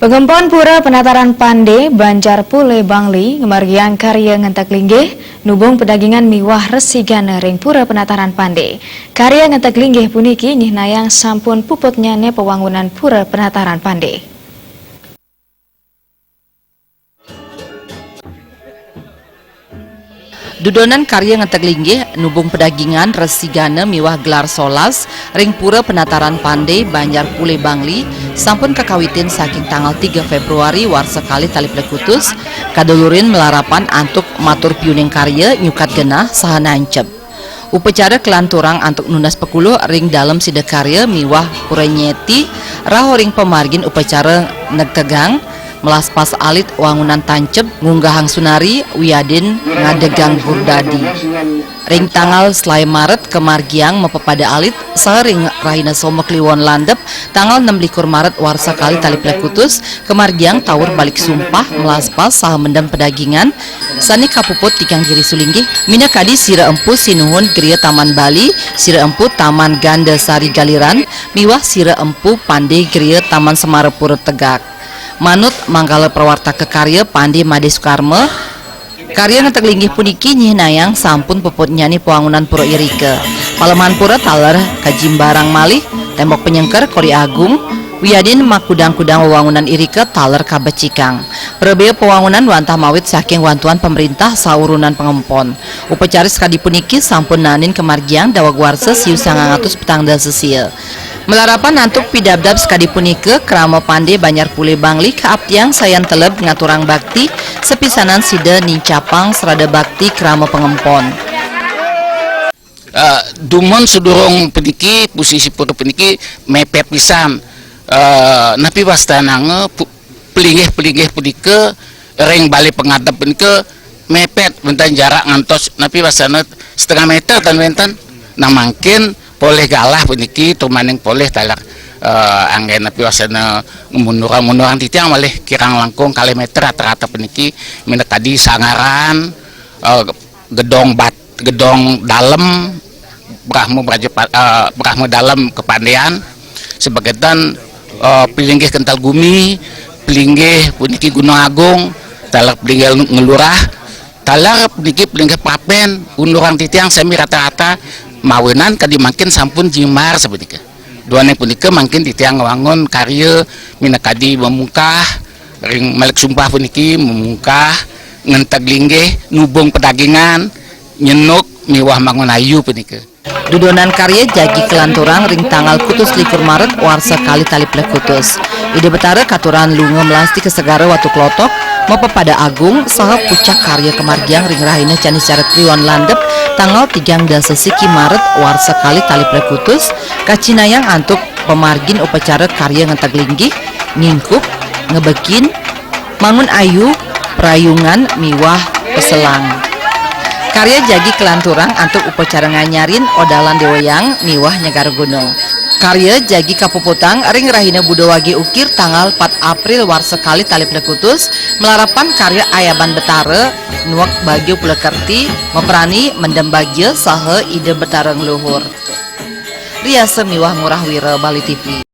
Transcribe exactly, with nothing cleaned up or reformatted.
Pengempon Pura Penataran Pande, Banjar Pule Bangli, ngamargiang karya ngenteg linggih, nubung pedagingan miwah resi gana ring Pura Penataran Pande. Karya ngenteg linggih puniki nyihnayang sampun puputnyane pawangunan Pura Penataran Pande. Dudonan karya ngenteg linggih, nubung pedagingan, resi gana miwah gelar solas ring Pura Penataran Pande, Banjar Pule Bangli, sampun kakawitin saking tanggal tiga Februari warsa kalih tali plekutus, kadulurin malarapan antuk matur piuning karya nyukat genah saha nancep. Upacara kalanturang antuk nunas pekuluh ring Dalem Sidakarya miwah Pura Nyeti, rauh ring pamargin upacara negtegang, melaspas alit wangunan tancep, ngunggahang sunari, wiadin ngadegang gurdadi. Ring tanggal selae Maret kamargiang mapepada alit, saha ring rahina Soma Kliwon Landep, tanggal enam likur Maret warsa kalih tali plekutus, kamargiang tawur balik sumpah, melaspas saha mendem pedagingan, sane kapuput tigang giri sulinggih, minakadi Sira Empu Sinuhun Griya Taman Bali, Sira Empu Taman Ganda Sari Galiran, miwah Sira Empu Pande Griya Taman Semarapura Tegak. Manut manggala prawartaka karya Pande Made Sukarma, karya ngenteg linggih puniki nyihnayang sampun puputnyane pawangunan pura irika. Palemahan pura taler kajimbarang malih, tembok penyengker kori agung, wiadin makudang-kudang wewangunan irika taler kabecikang. Prabea pawangunan wantah mawit saking wantuan pamerintah saurunan pangempon. Upacara sakadi puniki sampun naenin kamargiang daweg warsa siu sangang atus petang dasa sia. Malarapan antuk pidabdab sakadi punika, krama pande Banjar Pule Bangli kaaptiang sayan teleb ngaturang bakti, sapisanan sida nincapang srada bakti krama pangempon. Eh, dumun sadurung puniki, posisi pura puniki mepet pisan. Eh, napi wastanane pu-, pelinggih-pelinggih punika ring bale pangadep punika mepet wenten jarak ngantos napi wastane setengah meter tan wenten. Nah, mangkin polih galah puniki tumaning polih taler, eh, anggen napi wastane mundurang-mundurang titiang malih kirang langkung kalih meter rata-rata puniki minakadi sangaran, eh, gedong bat-, gedong dalem, Brahma Braja Pa-, eh, Brahma Dalem Kepandian, sebagian, eh, pilinggih kental gumi, pilinggih puniki Gunung Agung, taler pilinggih ngelurah, taler puniki pilinggih Prapen, undurang titiang sami rata-rata mawinan kadi mangkin sampun jimbar sapunika. Duaning punika mangkin titiang ngwangun karya minakadi memungkah, ring malik sumpah puniki memungkah, ngenteg linggih, nubung pedagingan, nyenuk miwah mangun ayu punika. Dudonan karya jagi kalanturang ring tanggal kutus likur Maret warsa kalih tali plekutus. Ida Betara katurang lunga melasti ka Segara Watu Klotok, mapapada agung saha pucak karya kamargiang ring rahina Candiscara Kliwon Landep tanggal tigang dasa siki Maret warsa kalih tali plekutus, kacinayang antuk pamargin upacara karya ngenteg linggih, ngingkup, ngebekin, mangun ayu, prayungan miwah peselang. Karya jagi kalanturang antuk upacara nganyarin odalan Dewa Hyang miwah Nyegara Gunung. Karya jagi kapuputang ring rahina Buda Wage Ukir tanggal empat April warsa kalih tali plekutus, malarapan karya ayaban Betara, nuek bagia pula kerti, maprani mendem bagia saha Ida Betara Ngluhur. Riasa miwah Ngurah Wira, Bali T V.